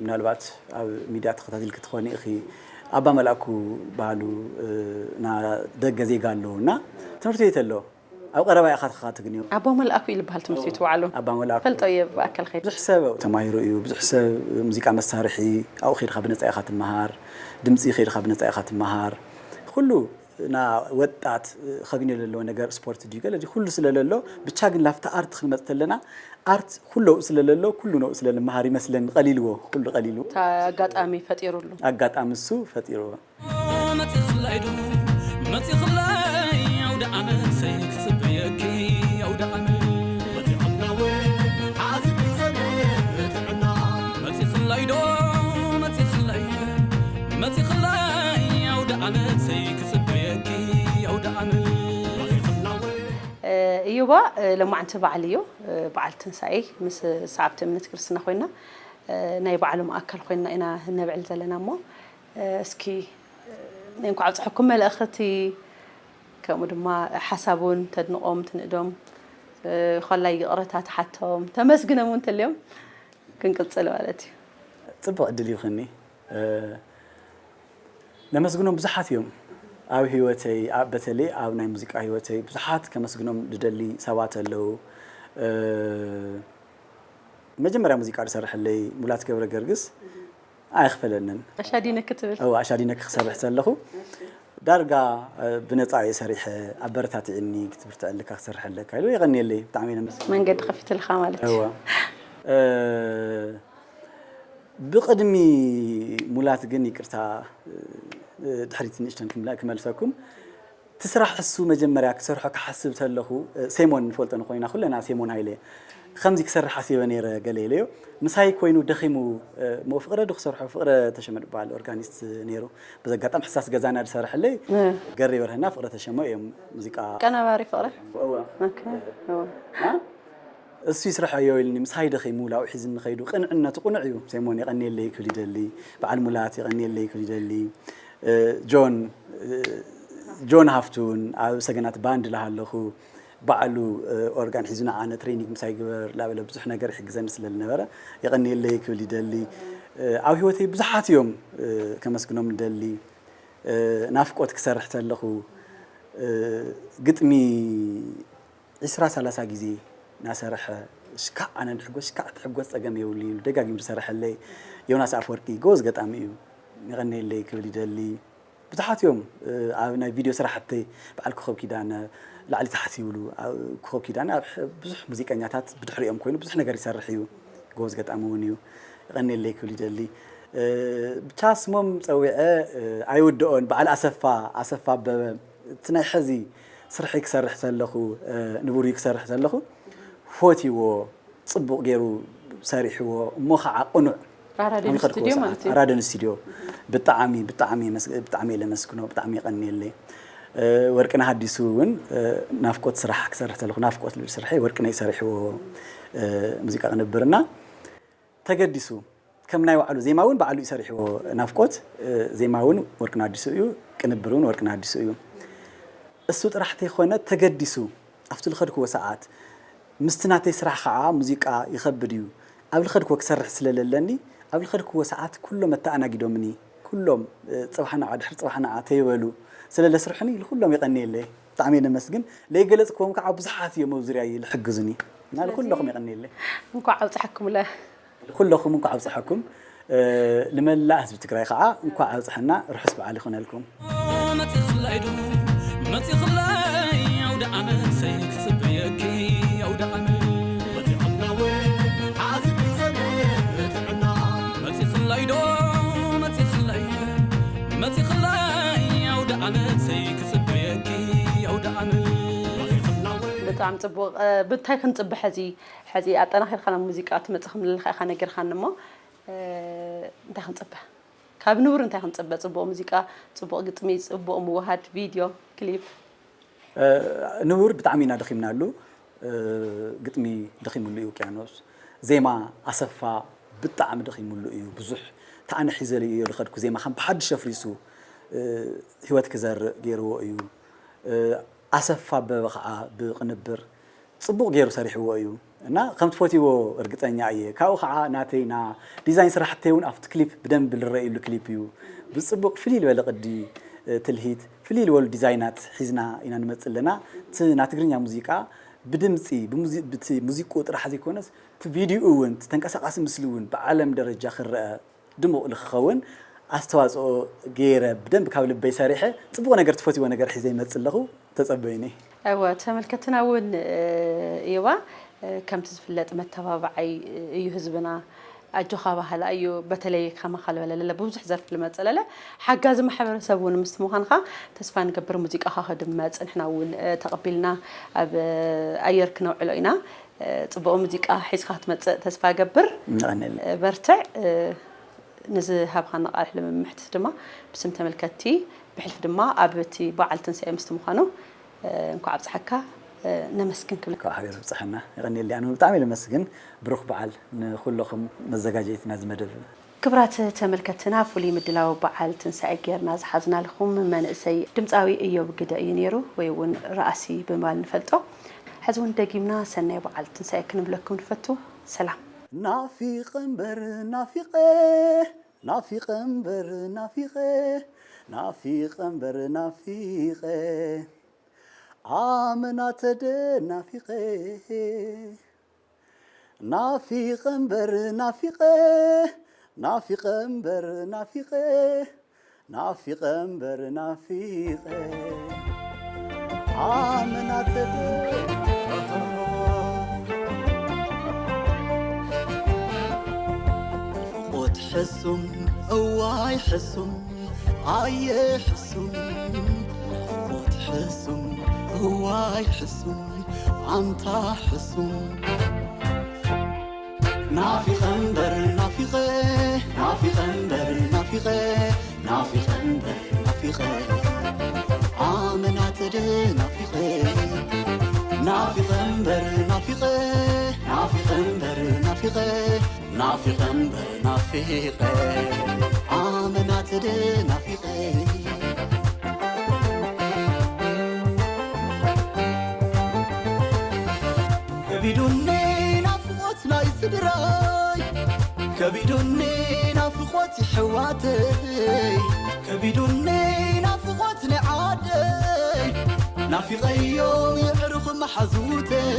ምናልባት ኣብ ሚድያ ተኸታቲልኪ ትኾኒ ኢኺ። ኣባ መልኣኩ በሃሉ ና ደገ ዜጋ ኣለዉ እና ትምህርቲ ቤት ኣሎ ኣብ ቀረባ ኢኻ ተኸታትግንዮ። ኣባ መልኣኩ እዩ ዝበሃል ትምህርቲ ቤት ባዕሉ። ኣባ መልኣኩ ፈልጦ እየ ብኣካል ከይደ። ብዙሕ ሰብ ተማሂሩ እዩ። ብዙሕ ሰብ ሙዚቃ መሳርሒ ኣብኡ ከይድካ ብነፃ ኢኻ ትመሃር። ድምፂ ከይድካ ብነፃ ኢኻ ትመሃር። ኩሉ ና ወጣት ከግንዮ ዘለዎ ነገር ስፖርት ድዩ ገለ ድዩ ኩሉ ስለለሎ ብቻ ግን ላፍታ ኣርት ክንመፅ ተለና ኣርት ኩሉ ኣብኡ ስለለሎ ኩሉ ነኡ ስለልመሃር ይመስለኒ ቀሊልዎ ኩሉ ቀሊልዎ እታ ኣጋጣሚ ፈጢሩሉ። ኣጋጣሚ እሱ ፈጢርዎ። መፂኽለይ ዶ መፂኽለይ ኣውደ ዓመት ክፅበየኪ ኣውደ ዓመት መፂኽለይ ዶ መፂኽለይ መፂኽለይ ኣውደ ዓመት ክፅበየኪ ኣውደ ዓመት እዩባ ሎማዕንቲ በዓል እዩ። በዓል ትንሳኤ ምስ ሰዓብቲ እምነት ክርስትና ኮይና ናይ በዓሉ ማእከል ኮይና ኢና ነብዕል ዘለና እሞ እስኪ ናይ እንኳዕ ኣብፀሐኩም መልእኽቲ ከምኡ ድማ ሓሳብ እውን ተድንቖም ትንእዶም ኮላይ ይቕረታ ትሓቶም ተመስግኖም እውን ተልዮም ክንቅፅል ማለት እዩ። ፅቡቕ ዕድል ይኹኒ። ነመስግኖም ብዙሓት እዮም ኣብ ህይወተይ ኣብ- በተለይ ኣብ ናይ ሙዚቃ ህይወተይ ብዙሓት ከመስግኖም ዝደሊ ሰባት ኣለዉ። መጀመርያ ሙዚቃ ዝሰርሐለይ ሙላት ገብረ ገርግስ ኣይኽፈለንን። ኣሻዲነ ክትብል እዋ ኣሻዲነ ክሰርሕ ዘለኹ ዳርጋ ብነፃ እየ ሰሪሐ ኣበረታትዕኒ ክትብርትዐልካ ክሰርሐለካ ኢሉ የቐንየለይ ብጣዕሚ እየ ነመስግን። መንገዲ ከፊትልካ ማለት እዩ። እዋ ብቕድሚ ሙላት ግን ይቅርታ ድሕሪት ንእሽተን ክመልሰኩም እቲ ስራሕ እሱ መጀመርያ ክሰርሖ ክሓስብ ተለኹ ሴሞን ንፈልጦ ንኮይና ኩለና ሴሞን ሃይለ ከምዚ ክሰርሕ ሓሲበ ነይረ ገለ ኢለዮ ምሳይ ኮይኑ ደኺሙ እሞ ፍቕረ ዶ ክሰርሖ ፍቕረ ተሸመ ዝበሃል ኦርጋኒስት ነይሩ በዚ ኣጋጣሚ ሕሳስ ገዛና ዝሰርሐለይ ገሬ በርሀና ፍቕረ ተሸመ እዮም ሙዚቃ ቀናባሪ ፍቕረ እወ ኦኬ እወ እሱ ይስርሐዮ ኢልኒ ምሳይ ደኺሙ ላብኡ ሒዝኒ ከይዱ ቅንዕነቱ ቅኑዕ እዩ ሴሞን የቐንየለይ ክብል ይደሊ በዓል ሙላት የቐንየለይ ክብል ይደሊ ጆን ጆን ሃፍቱ እውን ኣብ ሰገናት ባንድ ላሃለኹ ባዕሉ ኦርጋን ሒዙ ንዓነ ትሬኒንግ ምሳይ ግበር ላበለ ብዙሕ ነገር ይሕግዘኒ ስለ ዝነበረ የቐንየለይ ክብል ይደሊ ኣብ ህይወተይ ብዙሓት እዮም ከመስግኖም ንደሊ ናፍቆት ክሰርሕ ተለኹ ግጥሚ ዒስራ ሰላሳ ግዜ እናሰርሐ ሽካዕ ኣነ ንሕጎስ ሽካዕ ትሕጎስ ፀገም የብሉ ኢሉ ደጋጊሙ ዝሰርሐለይ ዮናስ ኣፈወርቂ ጎበዝ ገጣሚ እዩ የቐንየለይ ክብል ይደሊ ብዙሓት እዮም ኣብ ናይ ቪድዮ ስራሕተይ በዓል ኮኸብ ኪዳነ ላዕሊ ታሕቲ ይብሉ ኮኸብ ኪዳነ ኣብ ብዙሕ ሙዚቀኛታት ብድሕሪኦም ኮይኑ ብዙሕ ነገር ይሰርሕ እዩ ጎበዝ ገጣሚ እውን እዩ የቐንየለይ ክብል ይደሊ ብቻ ስሞም ፀዊዐ ኣይውድኦን በዓል ኣሰፋ ኣሰፋ ኣበበ እቲ ናይ ሕዚ ስርሐይ ክሰርሕ ተለኹ ንቡር ክሰርሕ ተለኹ ፈትይዎ ፅቡቕ ገይሩ ሰሪሕዎ እሞ ከዓ ቅኑዕ ኣራድዮን ኣብ ዝኸድክዎ ስቱድዮ ሰዓት ማለት እዩ። ኣራድዮን ስቱድዮ ብጣዕሚ ብጣዕሚ የመስ- ብጣዕሚ የለመስግኖ ብጣዕሚ የቐንየለይ ወርቅነህ ኣዲሱ እውን ናፍቆት ስራሕ ክሰርሕ ተለኹ ናፍቆት ልብል ስርሐይ ወርቅነህ ይሰርሕዎ ሙዚቃ ቅንብርና ተገዲሱ ከም ናይ ባዕሉ ዜማ እውን ባዕሉ እዩ ሰሪሕዎ ናፍቆት ዜማ እውን ወርቅነህ ኣዲሱ እዩ ቅንብር እውን ወርቅነህ ኣዲሱ እዩ እሱ ጥራሕ ተይኮነ ተገዲሱ ኣብቲ ዝኸድክዎ ሰዓት ምስቲ ናተይ ስራሕ ከዓ ሙዚቃ ይኸብድ እዩ ኣብ ዝኸድክዎ ክሰርሕ ስለለለኒ ኣብ ዝኸድክዎ ሰዓት ኩሎም ኣተኣናጊዶምኒ ኩሎም ፅባሕ ንዓ ድሕሪ ፅባሕ ንዓ ተይበሉ ስለለስርሑኒ ንኩሎም የቐንየለይ ብጣዕሚ እየ ነመስግን ለይገለፅክዎም ከዓ ብዙሓት እዮም ኣብ ዙርያይ ዝሕግዙኒ እና ንኩለኹም የቐንየለይ እንኳዕ ኣብፀሐኩም ለ ኩለኹም እንኳዕ ኣብፀሐኩም እ፣ ንመላእ ህዝቢ ትግራይ ከዓ እንኳዕ ኣብፀሐና፣ ርሑስ በዓል ይኾነልኩም። መፂኽለይ ዶ፣ መፂኽለይ ኣውደ ዓመተይ ክፅበየኪ፣ ኣውደ ዓመት። መፂኽለይ ዶ፣ መፂኽለይ፣ መፂኽለይ ኣውደ ዓመተይ ክፅበየኪ፣ ኣውደ ዓመት። ብጣዕሚ ጽቡቕ። እ፣ ብንታይ ክንጽበ ሕዚ? ሕዚ ኣጠናኺርካ ናብ ሙዚቃ ትመጽእ ከም ዘለኻ ኢኻ ነጊርካኒ እሞ፣ እ፣ እንታይ ክንጽበ? ካብ ንቡር እንታይ ክንጽበ? ጽቡቕ ሙዚቃ፣ ጽቡቕ ግጥሚ፣ ጽቡቕ ምውሃድ፣ ቪድዮ፣ ክሊፕ። እ፣ ንቡር ብጣዕሚ ኢና ደኺምናሉ። እ፣ ግጥሚ ደኺሙሉ እዩ ውቅያኖስ። ዜማ ኣሰፋ ብጣዕሚ ደኺሙሉ እዩ። ብዙሕ ተኣነ ሒዘ እየ ዝኸድኩ። ዜማ ከም ብሓድሽ ኣፍሪሱ፣ እ፣ ህይወት ክዘርእ ገይርዎ እዩ። እ፣ ኣሰፋ ኣበበ ኸዓ ብቕንብር ጽቡቕ ገይሩ ሰሪሕዎ እዩ። እና ከም ትፈትይዎ እርግጸኛ እየ። ካብኡ ኸዓ ናተይ ና ዲዛይን ስራሕተይ እውን ኣብቲ ክሊፕ ብደንብ ዝረኣየሉ ክሊፕ እዩ። ብጽቡቕ ፍልይ ዝበለ ቅዲ፣ እ፣ ትልሂት፣ ፍልይ ዝበሉ ዲዛይናት ሒዝና ኢና ንመጽእ ኣለና። እቲ ናይ ትግርኛ ሙዚቃ ብድምጺ፣ ብሙዚ-፣ ብቲ ሙዚቅኡ ጥራሕ ዘይኮነስ፣ እቲ ቪድዮኡ እውን፣ እቲ ተንቀሳቓሲ ምስሊ እውን ብዓለም ደረጃ ክረአ ድሙቕ ንክኸውን ኣስተዋጽኦ ገይረ ብደንብ ካብ ልበይ ሰሪሐ ጽቡቕ ነገር ትፈትይዎ ነገር ሒዘ ይመጽእ ኣለኹ። ተጸበዩኒ። እወ፣ ተመልከትና እውን፣ እ፣ እየዋ፣ እ፣ ከምቲ ዝፍለጥ መተባባዓይ እዩ ህዝብና። ኣጆኻ በሃላ እዩ። በተለይ ከማኻ ዝበለ ለለ ብብዙሕ ዘርፊ ልመጽእ ለለ ሓጋዚ ማሕበረሰብ እውን ምስቲ ምዃንካ ተስፋ ንገብር ሙዚቃኻ ክድመጽ ንሕና እውን፣ እ፣ ተቐቢልና ኣብ፣ እ፣ ኣየር ክነውዕሎ ኢና። እ፣ ጽቡቕ ሙዚቃ ሒዝካ ክትመጽእ ተስፋ እገብር። የቐንየለይ። እ፣ በርትዕ። እ፣ ንዝሃብኻና ቃል ሕልሚ ምሕትት ድማ ብስም ተመልከትቲ ብሕልፊ ድማ ኣብ እቲ በዓል ትንሳኤ ምስቲ ምዃኑ፣ እ፣ እንኳዕ ኣብጽሓካ፣ እ፣ ነመስግን ክብል። እንኳዕ ሓቢር ኣብጽሓና። የቐንየለይ። ኣነ ብጣዕሚ እየ ለመስግን። ብሩኽ በዓል ንኹለኹም መዘጋጀይቲ ናዚ መደብ። ክቡራት ተመልከትና፣ ፍሉይ ምድላው በዓል ትንሳኤ ጌርና ዝሓዝናልኹም መንእሰይ ድምፃዊ እዮብ ግደ እዩ ነይሩ፣ ወይ እውን ራእሲ ብምባል ንፈልጦ። ሕዚ እውን ደጊምና ሰናይ በዓል ትንሳኤ ክንብለኩም ንፈቱ። ሰላም። ናፊቐ እምበር ናፊቐ፣ ናፊቐ እምበር ናፊቐ፣ ናፊቐ እምበር ናፊቐ፣ ኣመና ተደናፊቐ። ናፊቐ እምበር ናፊቐ፣ ናፊቐ እምበር ናፊቐ፣ ናፊቐ እምበር ናፊቐ፣ ኣመና ተደ-፣ ናፍቖት ሕሱም፣ እዋይ ሕሱም፣ ኣየ ሕሱም፣ ናፍቖት ሕሱም፣ እዋይ ሕሱም፣ ኣንታ ሕሱም። ናፊቐ እምበር ናፊቐ፣ ናፊቐ እምበር ናፊቐ፣ ናፊቐ እምበር ናፊቐ፣ ኣመና ተደናፊቐ። ናፊቐ እምበር ናፊቐ፣ ናፊቐ እምበር ናፊቐ፣ ናፊቐ እምበር ናፊቐ፣ ኣመና ተደናፊቐ። ከቢዱኒ ናፍቖት ናይ ስድራይ፣ ከቢዱኒ ናፍቖት የሕዋተይ፣ ከቢዱኒ ናፍቖት ናይ ዓደይ፣ ናፊቐዮም የዕሩኽ መሓዙተይ።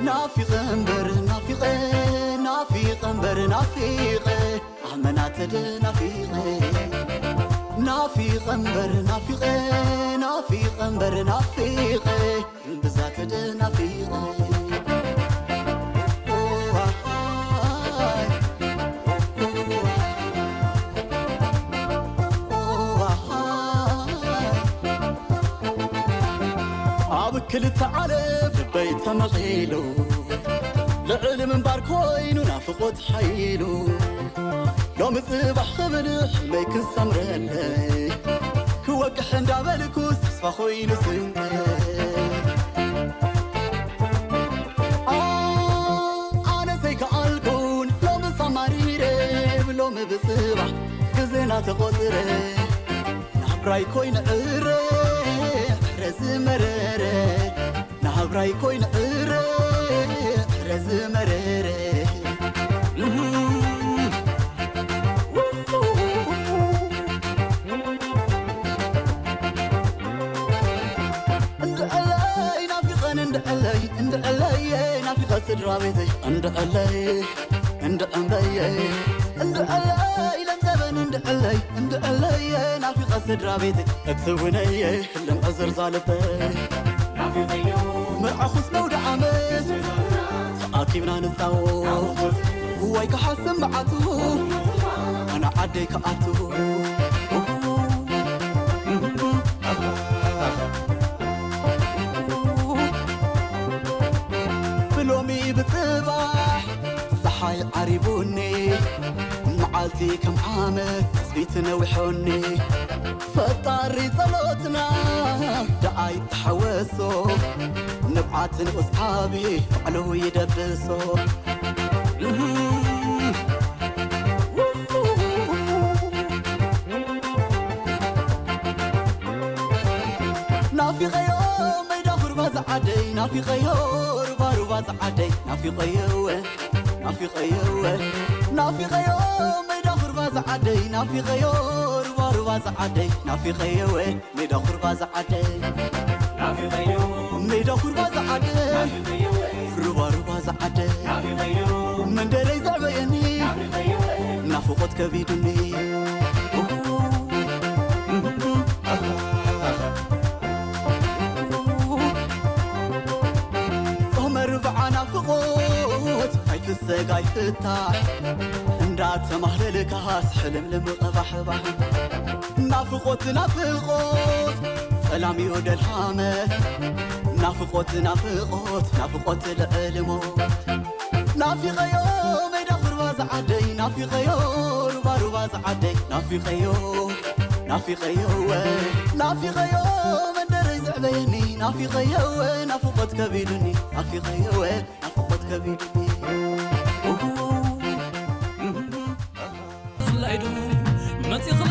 ናፊቐ እምበር ናፊቐ፣ ናፊቐ እምበር ናፊቐ፣ ኣመና ተደናፊቐ። ናፊቐ እምበር ናፊቐ፣ ናፊቐ እምበር ናፊቐ፣ ብዛ ተደናፊቐ። ኣብ ክልተ ዓለም ልበይ ተመቒሉ፣ ልዕሊ ምንባር ኮይኑ ናፍቖት ሓይሉ። ሎሚ ጽባሕ ክብል ሕልመይ ክሰምረለይ፣ ክወግሕ እንዳበልኩስ ተስፋ ኮይኑ ስንቀይ። ኣ-፣ ኣነ ዘይከኣልኩን ሎምስ ኣማሪረ፣ ብሎሚ ብጽባሕ ግዜና ተቖጽረ። ናብራይ ኮይኑ ዕረ፣ ዕረ ዝመረረ፣ ናብራይ ኮይኑ ዕረ፣ ዕረ ዝመረረ። እንድዕለይ ናፊቐን እንድዕለይ፣ እንድዕለይ ናፊቐ ስድራ ቤተይ እንድዕለይ። እንድዕምበየ እንድዕለይ ለምዘበን እንድዕለይ እንድዕለየ ናፊቐ ስድራ ቤት እትውነየ ክልም ዕዝርዛ ልበይ መርዓኹስ መውደ ዓመት ተኣኪብና ንፃወት ዋይ ክሓስም መዓቱ ኣነ ዓደይ ክኣቱ ብሎሚ ብፅባሕ ፀሓይ ዓሪቡኒ መዓልቲ ከም ዓመት ትፅቢት ነዊሖኒ ፈጣሪ ጸሎትና ደኣይ ተሓወሶ ንብዓት ንኡስ ዓቢ ባዕሉ ይደብሶ ናፊቐዮ መይዳ ኹርባ ዝዓደይ ናፊቐዮ ሩባ ሩባ ዝዓደይ ናፊቐዮ ናፊቐዮ ናፊቐዮ መይዳ ኹርባ ዝዓደይ ናፊቐዮ ሩባ ሩባ ዝዓደይ ናፊቐዮ ሜዳ ኹርባ ዝዓደይ ናፊቐዮ ሜዳ ኹርባ ዝዓደይ ሩባ ሩባ ዝዓደይ ናፊቐዮ መንደረይ ዘዕበየኒ ናፊቐዮ ናፍቖት ከቢዱኒ ጾመ ርብዓ ናፍቖት ኣይፍሰግ ኣይፍታሕ እንዳተማህለልካስ ሕልምልም ቐባሕባሕ ናፍቖት ናፍቖት ሰላም እዩ ደልሃመት ናፍቖት ናፍቖት ናፍቖት ልዕል ሞት ናፊቐዮ ሜዳ ኹርባ ዝዓደይ ናፊቐዮ ሩባ ሩባ ዝዓደይ ናፊቐዮ ናፊቐዮ ወ ናፊቐዮ መንደረይ ዘዕበየኒ ናፊቐዮ ወ ናፍቖት ከቢዱኒ ናፊቐዮ ወ ናፍቖት ከቢዱኒ ብፍላይ ዶ መፂእኽላ